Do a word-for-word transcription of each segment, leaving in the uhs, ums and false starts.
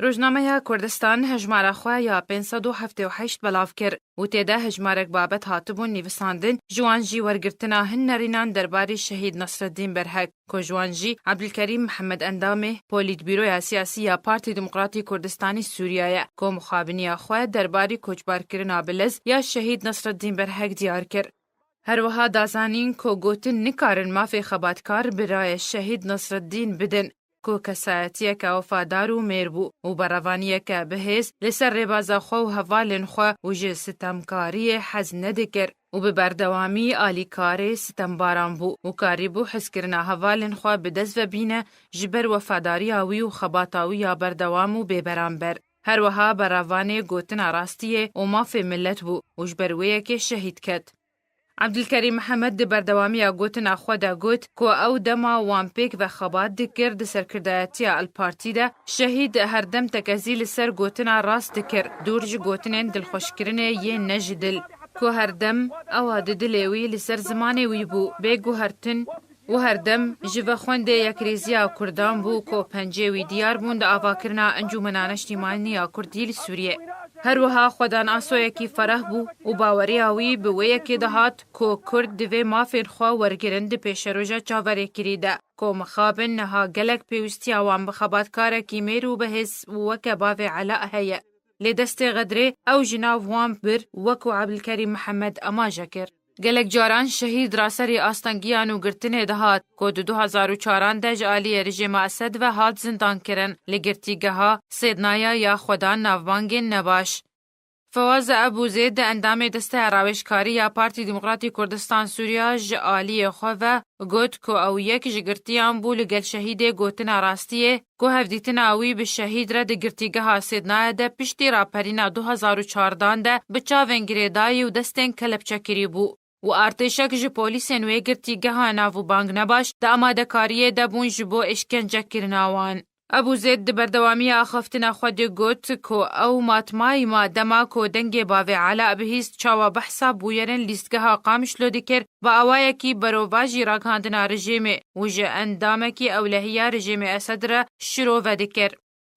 Rojnameya Kurdistan hejmara xwe ya pênc sed û heftê û heşt belav kir û tê de hejmarek babet hatibûn nivîsandin, ji wan jî wergirtina hin nerînan derbarî Şehîd Nasreddîn Berhek, ku ji wan jî Ebdulkerîm Mihemed endamê Polîtbîroya Siyasî ya Partî Demokratî Kurdistanî Sûriye ye, ku mixabiniya xwe derbarî koçbarkirina bi lez ya Şehîd Nasreddîn Berhek diyar kir. Her wiha da zanîn ku gotin nikarin mafê xebatkar birayê Şehîd Nasreddîn bidin, ku kesayetiyeke wefadar û mêr bû û berevaniyeke bihêz li ser rêbaza xwe û hevalên xwe û ji sitemkariyê hez nedikir û bi berdewamî alîkarê sitembaran bû û karîbû hezkirina hevalên xwe bi dest ve bîne ji ber wefadariya wî û xebata wî ya berdewam û bêberamber. Her wiha berevanê gotina rastiyê û mafê milet bû û ji ber wê yekê şehîd ket. Ebdulkerîm Mihemed di berdewamiya gotina xwe de got ku ew dema wan pêk ve xebat dikir di serkirdayetiya El Partî de, Şehîd herdem tekezî li ser gotina rast dikir, dûr ji gotinên dilxweşkirinê yên ne ji dil, ku herdem ewa di dilê wî li ser zimanê wî bû, bê guhertin û herdem ji vexwendê yekrêziya Kurdan bû ku pencê wî diyar bûn di avakirina Encûmena Neştîmaniya Kurdî li Sûriyê. Her wiha xwedan asoyekî fereh bû û baweriya wî bi wê yekê dihat ku Kurd divê mafên xwe wergirin di pêşeroja çaverêkirî de, ku mixabin niha gelek pêwîstiya wan bi xebatkarekî mêr û bihêz û weke bavê Ela heye. Lê destê Xedrê ew ji nav wan bir, wekû Ebdulkerîm Mihemed amaje kir. Gelek caran şehîd raserî astengiyan û girtinê dihat, ku di du hezar û çaran de ji aliyê rejîma Esed ve hat zindan kirin, li girtîgeha Sêdnaya ya xwedan navbangên nebaş. Fewaz Ebû Zêd, endamê Desteya Rawêjkarî ya Partî Demokratî Kurdistan Sûriya, ji aliyê xwe ve got ku ew yek ji girtiyan bû li gel şehîdê gotina rastiyê, ku hevdîtina wî bi şehîd re di girtîgeha Sêdnayê de piştî raperîna du hezar û çardan de bi çavên girêdayî û destên kelepçekirî bû û artêşek ji polîsên wê girtîgeha nav û bang nebaş di amadekariyê de bûn ji bo êşkencekirina wan. Ebû Zêd di berdewamiya axaftina xwe de got ku ew matmayî ma dema ku dengê bavê Ela bihîst çawa behsa bûyerên lîstgeha Qamişlo dikir, bi awayekî berovajî ragihandina rejîmê û ji endamekî ewlehiya rejîmê Esed re şirove dikir.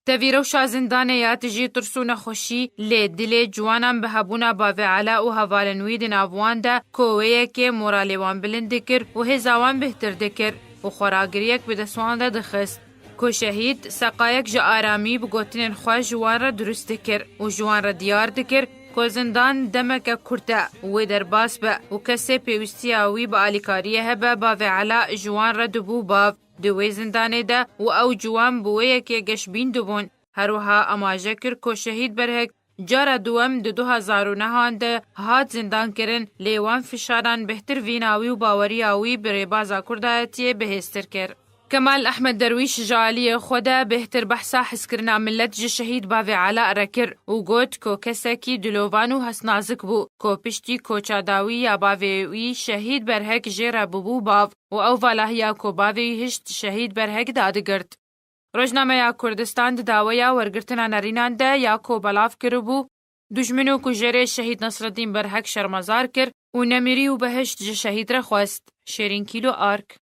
Tevî rewşa zindanê ya tijî tirs û nexweşî, lê dilê ciwanan bi hebûna bavê Ela û hevalên wî di nav wan de ku wê yekê moralê wan bilind dikir û hêza wan bêhtir dikir û xweragiriyek bi dest wan de dixist. Ku şehîd seqayek ji aramî bi gotinên xwe ji wan re dirust dikir û ji wan re diyar dikir ku zindan demeke kurt e û wê derbas be û kesê pêwîstiya wî bi alîkariyê hebe bavê Ela ji wan re dibû bav di wê zindanê de û ew ciwan bi wê yekê geşbîn dibûn. Her wiha amaje kir ku Şehîd Berhek cara duwem di du hezar û nehan de hat zindan kirin, lê wan fişaran bêhtir vîna wî û baweriya wî bi rêbaza kurdayetiyê bihêztir kir. Kemal Ehmed Derwîş ji aliyê xwe de bêhtir behsa hizkirina milet ji şehîd bavê Ela re kir û got ku kesekî dilovan û hestnazik bû, ku piştî koça dawî ya bavê wî Şehîd Berhek jê re bibû bav û ew valahiya ku bavê wî hişt Şehîd Berhek dadigirt. Rojnameya Kurdistan di daweya wergirtina nerînan de ya ku belav kiribû, dijmin û kujerê Şehîd Nasreddîn Berhek şermezar kir û nemirî û behişt ji şehîd re xwest. Şêrîn Kîlo Ark.